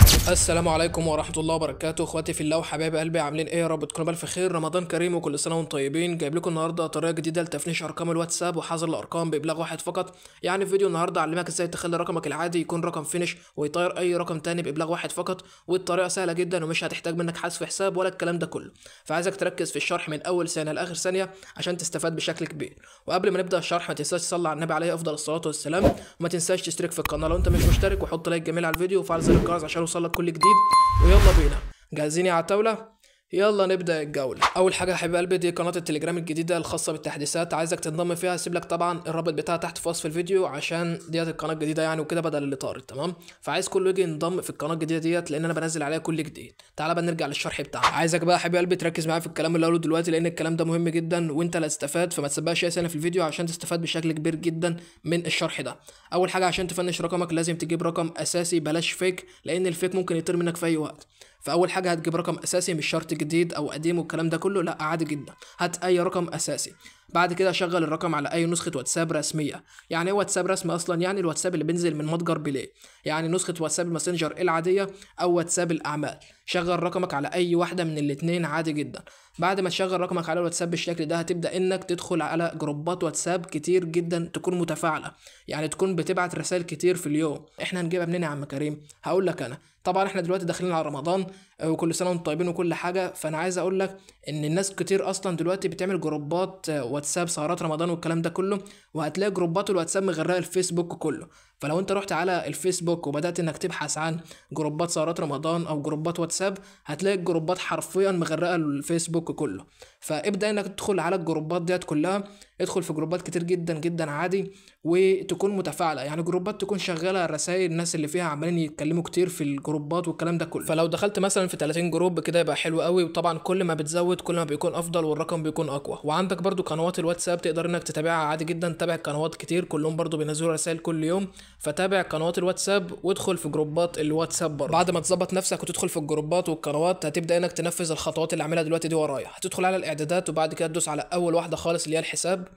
السلام عليكم ورحمة الله وبركاته، اخواتي في الله وحبايب قلبي، عاملين ايه؟ يا رب تكونوا بالف خير. رمضان كريم وكل سنة وانتم طيبين. جايب لكم النهارده طريقه جديدة لتفنيش ارقام الواتساب وحظر الارقام بابلاغ واحد فقط. يعني في فيديو النهارده اعلمك ازاي تخلي رقمك العادي يكون رقم finish ويطير اي رقم تاني بابلاغ واحد فقط، والطريقة سهلة جدا ومش هتحتاج منك حذف حساب ولا الكلام ده كله. فعايزك تركز في الشرح من اول ثانية لاخر ثانية عشان تستفاد بشكل كبير. وقبل ما نبدا الشرح ما تنساش تصلي على النبي عليه افضل الصلاة والسلام، وما تنساش تشترك في القناة لو انت مش مشترك، وحط like جميل على الفيديو وفعل زر الجرس عشان يوصلك كل جديد. ويلا بينا، جاهزين يا عتاولة؟ يلا نبدأ الجولة. أول حاجة يا حبيب قلبي دي قناة التليجرام الجديدة الخاصة بالتحديثات، عايزك تنضم فيها. هسيب لك طبعا الرابط بتاعها تحت في وصف الفيديو عشان ديت القناة الجديدة يعني وكده بدل اللي طارت، تمام؟ فعايز كله يجي ينضم في القناة الجديدة ديت لأن أنا بنزل عليها كل جديد. تعالى بقى نرجع للشرح بتاعنا. عايزك بقى يا حبيب قلبي تركز معايا في الكلام اللي هقوله دلوقتي لأن الكلام ده مهم جدا وأنت اللي هتستفاد، فما تسيبهاش أي ثانية في الفيديو عشان تستفاد بشكل كبير جدا من الشرح ده. أول حاجة عشان تفنش رقمك لازم تجيب رقم أساسي، بلاش fake لأن ال fake ممكن يطير منك في أي وقت. فاول حاجة هتجيب رقم اساسي، مش شرط جديد او قديم والكلام ده كله، لا عادي جدا، هات اي رقم اساسي. بعد كده شغل الرقم على اي نسخه واتساب رسمية. يعني ايه واتساب رسمي اصلا؟ يعني الواتساب اللي بينزل من متجر بلاي، يعني نسخه واتساب الماسنجر العادية او واتساب الاعمال. شغل رقمك على اي واحدة من الاثنين عادي جدا. بعد ما تشغل رقمك على الواتساب بالشكل ده هتبدا انك تدخل على جروبات واتساب كتير جدا تكون متفاعله، يعني تكون بتبعت رسائل كتير في اليوم. احنا هنجيبها منين يا عم كريم؟ هقول لك انا. طبعا احنا دلوقتي داخلين على رمضان وكل سنة وانتم طيبين وكل حاجة، فانا عايز اقول لك ان الناس كتير اصلا دلوقتي بتعمل جروبات واتساب سهرات رمضان والكلام ده كله، وهتلاقي جروبات الواتساب مغرقة الفيسبوك كله. فلو انت رحت على الفيسبوك وبدات انك تبحث عن جروبات سهرات رمضان او جروبات واتساب هتلاقي الجروبات حرفيا مغرقة الفيسبوك كله. فابدا انك تدخل على الجروبات ديت كلها، ادخل في جروبات كتير جدا جدا عادي وتكون متفاعله، يعني جروبات تكون شغالة رسائل الناس اللي فيها عمالين يتكلموا كتير في الجروبات والكلام ده كله. فلو دخلت مثلا في 30 group كده يبقى حلو قوي، وطبعا كل ما بتزود كل ما بيكون افضل والرقم بيكون اقوى. وعندك برضو قنوات الواتساب تقدر انك تتابعها عادي جدا، تابع قنوات كتير كلهم برضو بينزلوا رسائل كل يوم، فتابع قنوات الواتساب وادخل في جروبات الواتساب برضو. بعد ما تظبط نفسك وتدخل في الجروبات والقنوات هتبدا انك تنفذ الخطوات اللي عاملها دلوقتي دي ورايا. هتدخل على الاعدادات وبعد كده تدوس على اول واحدة خالص اللي هي الحساب،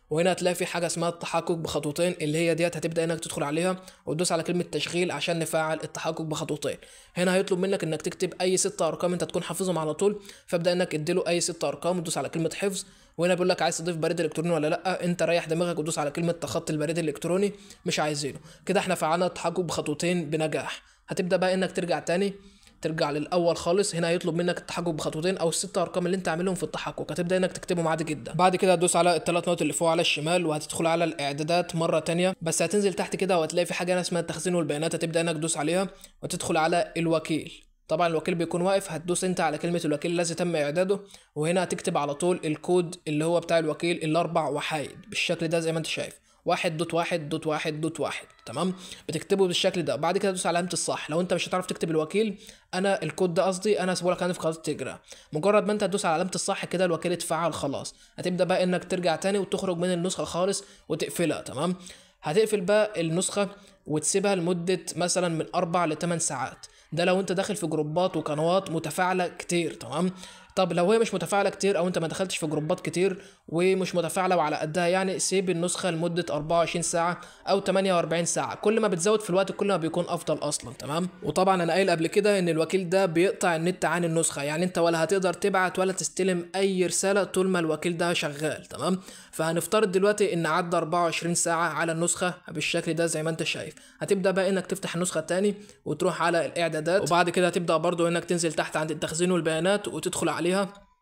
وهنا هتلاقي في حاجة اسمها التحقق بخطوتين اللي هي ديت، هتبدا انك تدخل عليها وتدوس على كلمة تشغيل عشان نفعل التحقق بخطوتين. هنا هيطلب منك انك تكتب اي 6 ارقام انت تكون حافظهم على طول، فابدا انك اديله اي 6 ارقام وتدوس على كلمة حفظ. وهنا بيقول لك عايز تضيف بريد الكتروني ولا لا، انت ريح دماغك وتدوس على كلمة تخطي البريد الالكتروني مش عايزينه. كده احنا فعلنا التحقق بخطوتين بنجاح. هتبدا بقى انك ترجع تاني، ترجع للاول خالص. هنا هيطلب منك التحقق بخطوتين او ال6 ارقام اللي انت عاملهم في التحقق، هتبدا انك تكتبهم عادي جدا. بعد كده هتدوس على الثلاث نقط اللي فوق على الشمال وهتدخل على الاعدادات مرة تانية، بس هتنزل تحت كده وهتلاقي في حاجة اسمها التخزين والبيانات، هتبدا انك تدوس عليها وتدخل على الوكيل. طبعا الوكيل بيكون واقف، هتدوس انت على كلمة الوكيل الذي تم اعداده، وهنا هتكتب على طول الكود اللي هو بتاع الوكيل الاربع وحايد بالشكل ده زي ما انت شايف، 1.1.1.1، تمام؟ بتكتبه بالشكل ده. بعد كده تدوس على علامة الصح. لو انت مش هتعرف تكتب الوكيل، انا الكود ده قصدي انا هسيبه لك عندي في قناة التليجرام. مجرد ما انت تدوس على علامة الصح كده الوكيل اتفعل خلاص. هتبدا بقى انك ترجع تاني وتخرج من النسخة خالص وتقفلها، تمام؟ هتقفل بقى النسخة وتسيبها لمدة مثلا من 4 ل 8 ساعات، ده لو انت داخل في جروبات وقنوات متفاعله كتير، تمام؟ طب لو هي مش متفاعله كتير او انت ما دخلتش في جروبات كتير ومش متفاعله وعلى قدها، يعني سيب النسخة لمدة 24 ساعة او 48 ساعة، كل ما بتزود في الوقت كل ما بيكون افضل اصلا، تمام؟ وطبعا انا قايل قبل كده ان الوكيل ده بيقطع النت عن النسخة، يعني انت ولا هتقدر تبعت ولا تستلم اي رسالة طول ما الوكيل ده شغال، تمام؟ فهنفترض دلوقتي ان عدى 24 ساعة على النسخة بالشكل ده زي ما انت شايف. هتبدا بقى انك تفتح النسخة تاني وتروح على الاعدادات، وبعد كده هتبدا برضو انك تنزل تحت عند التخزين والبيانات وتدخل عليها.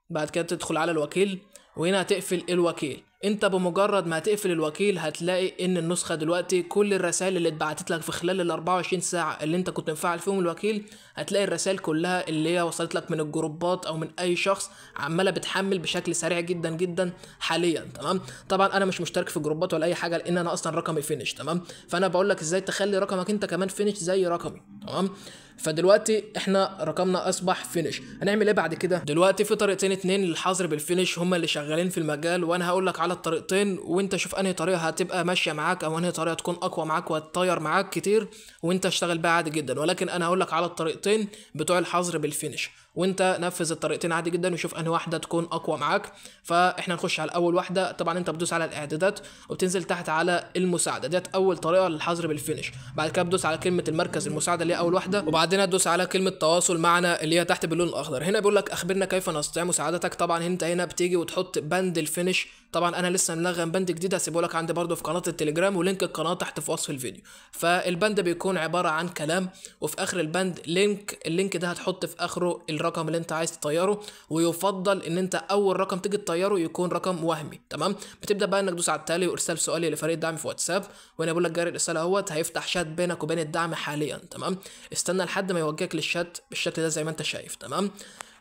بعد كده تدخل على الوكيل، وهنا هتقفل الوكيل. انت بمجرد ما هتقفل الوكيل هتلاقي ان النسخة دلوقتي كل الرسائل اللي اتبعتت لك في خلال ال 24 ساعة اللي انت كنت مفعل فيهم الوكيل، هتلاقي الرسائل كلها اللي هي وصلت لك من الجروبات او من اي شخص عماله بتحمل بشكل سريع جدا جدا حاليا، تمام؟ طبعا انا مش مشترك في جروبات ولا اي حاجة لان انا اصلا رقمي finish، تمام؟ فانا بقول لك ازاي تخلي رقمك انت كمان finish زي رقمي، تمام؟ فدلوقتي احنا رقمنا اصبح finish. هنعمل ايه بعد كده؟ دلوقتي في طريقتين اتنين للحظر بال finish هما اللي شغالين في المجال، وانا هقول لك على الطريقتين وانت شوف انهي طريقه هتبقى ماشية معاك او انهي طريقه تكون اقوى معاك وهتطير معاك كتير وانت اشتغل بقى عادي جدا. ولكن انا هقول لك على الطريقتين بتوع الحظر بال finish. وانت نفذ الطريقتين عادي جدا وشوف انهي واحدة تكون اقوى معاك. فاحنا نخش على اول واحدة. طبعا انت بتدوس على الاعدادات وبتنزل تحت على المساعدة، ديت اول طريقه للحظر بال finish. بعد كده بتدوس على كلمة المركز المساعدة اللي هي اول واحدة، وبعدين تدوس على كلمة تواصل معنا اللي هي تحت باللون الاخضر. هنا بيقول لك اخبرنا كيف نستطيع مساعدتك. طبعا انت هنا بتيجي وتحط بند ال finish. طبعا انا لسه ملغم بند جديد هسيبه لك عندي برده في قناة التليجرام، و link القناة تحت في وصف الفيديو. فالبند بيكون عبارة عن كلام، وفي اخر البند link، ال link ده هتحط في اخره الرقم اللي انت عايز تطيره، ويفضل ان انت اول رقم تيجي تطيره يكون رقم وهمي. تمام، بتبدا بقى انك تدوس على التالي وارسال سؤالي لفريق الدعم في واتساب، وهنا بيقول لك جاري الرسالة اهوت، هيفتح شات بينك وبين الدعم حاليا. تمام، استنى لحد ما يوجهك للشات بالشكل ده زي ما انت شايف. تمام،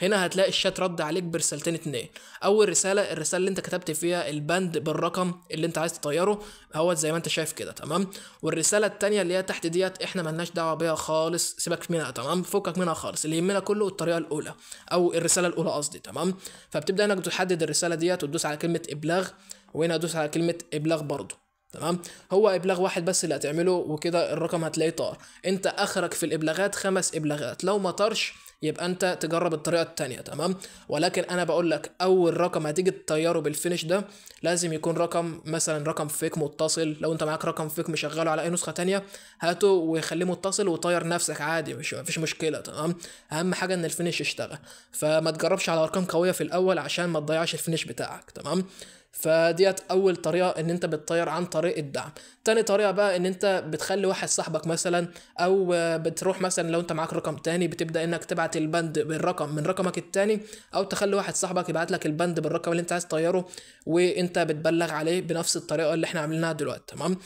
هنا هتلاقي الشات رد عليك برسالتين اتنين. اول رسالة الرسالة اللي انت كتبت فيها البند بالرقم اللي انت عايز تطيره اهوت زي ما انت شايف كده. تمام، والرسالة الثانية اللي هي تحت ديت احنا مالناش دعوه بيها خالص، سيبك منها. تمام، فكك منها خالص، اللي يهمنا كله الطريقة الاولى او الرسالة الاولى قصدي. تمام، فبتبدا انك تحدد الرسالة ديت وتدوس على كلمة ابلاغ، وهنا تدوس على كلمة ابلاغ برضه. تمام، هو ابلاغ واحد بس اللي هتعمله وكده الرقم هتلاقيه طار. انت اخرك في الابلاغات 5 ابلاغات، لو ما طارش يبقى انت تجرب الطريقة الثانية. تمام، ولكن انا بقول لك اول رقم هتيجي تطيره بال finish ده لازم يكون رقم مثلا رقم fake متصل. لو انت معاك رقم fake مشغله على اي نسخه ثانية هاته وخليه متصل وطير نفسك عادي، مش مفيش مشكلة. تمام، اهم حاجة ان ال finish يشتغل، فما تجربش على ارقام قوية في الاول عشان ما تضيعش ال finish بتاعك. تمام، فديت اول طريقه ان انت بتطير عن طريق الدعم. تاني طريقه بقى ان انت بتخلي واحد صاحبك مثلا، او بتروح مثلا لو انت معاك رقم تاني بتبدا انك تبعت البند بالرقم من رقمك التاني، او تخلي واحد صاحبك يبعت لك البند بالرقم اللي انت عايز تطيره وانت بتبلغ عليه بنفس الطريقة اللي احنا عاملينها دلوقتي. تمام،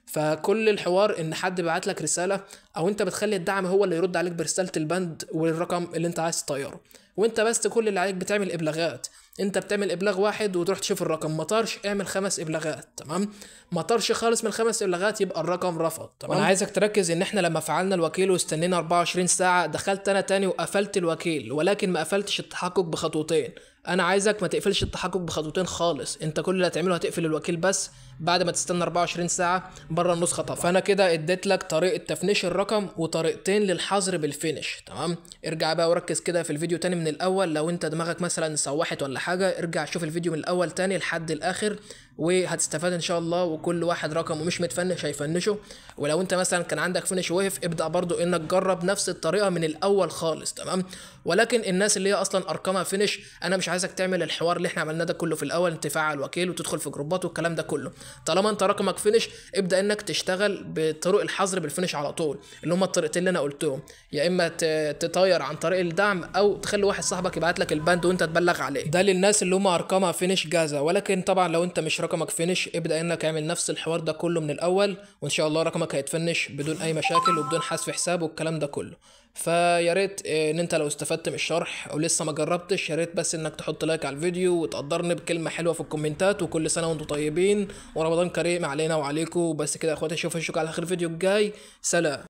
فكل الحوار ان حد بعت لك رسالة او انت بتخلي الدعم هو اللي يرد عليك برسالة البند والرقم اللي انت عايز تطيره، وانت بس كل اللي عليك بتعمل ابلاغات. انت بتعمل ابلاغ واحد وتروح تشوف الرقم ما طارش، اعمل 5 ابلاغات. تمام، ما طارش خالص من 5 ابلاغات يبقى الرقم رفض. تمام، وانا عايزك تركز ان احنا لما فعلنا الوكيل واستنينا 24 ساعة دخلت انا تاني وقفلت الوكيل، ولكن ما قفلتش التحقق بخطوتين. انا عايزك ما تقفلش التحقق بخطوتين خالص، انت كل اللي هتعمله هتقفل الوكيل بس بعد ما تستنى 24 ساعة بره النسخة طبعا. فانا كده اديت لك طريقه تفنيش الرقم وطريقتين للحظر بال finish. تمام، ارجع بقى وركز كده في الفيديو تاني من الاول، لو انت دماغك مثلا سوحت ولا حاجة ارجع شوف الفيديو من الاول تاني لحد الاخر وهتستفاد ان شاء الله. وكل واحد رقمه مش متفنش هيفنشه، ولو انت مثلا كان عندك finish وقف ابدا برضو انك جرب نفس الطريقة من الاول خالص. تمام، ولكن الناس اللي هي اصلا ارقامها finish انا مش عايزك تعمل الحوار اللي احنا عملناه ده كله في الاول، تفعل وكيل وتدخل في جروبات والكلام ده كله. طالما انت رقمك finish ابدا انك تشتغل بطرق الحظر بال finish على طول، اللي هم الطريقتين اللي انا قلتهم، يا اما تطير عن طريق الدعم او تخلي واحد صاحبك يبعت لك البند وانت تبلغ عليه. ده للناس اللي هم ارقامها finish جاهزة. ولكن طبعا لو انت مش رقمك finish ابدا انك اعمل نفس الحوار ده كله من الاول، وان شاء الله رقمك هيتفنش بدون اي مشاكل وبدون حذف حساب والكلام ده كله. فيا ريت ان انت لو استفدت من الشرح او لسه ما جربتش يا ريت بس انك تحط like على الفيديو وتقدرني بكلمه حلوة في الكومنتات، وكل سنة وانتم طيبين ورمضان كريم علينا وعليكم. بس كده يا اخواتي، اشوفكم على خير الفيديو الجاي. سلام.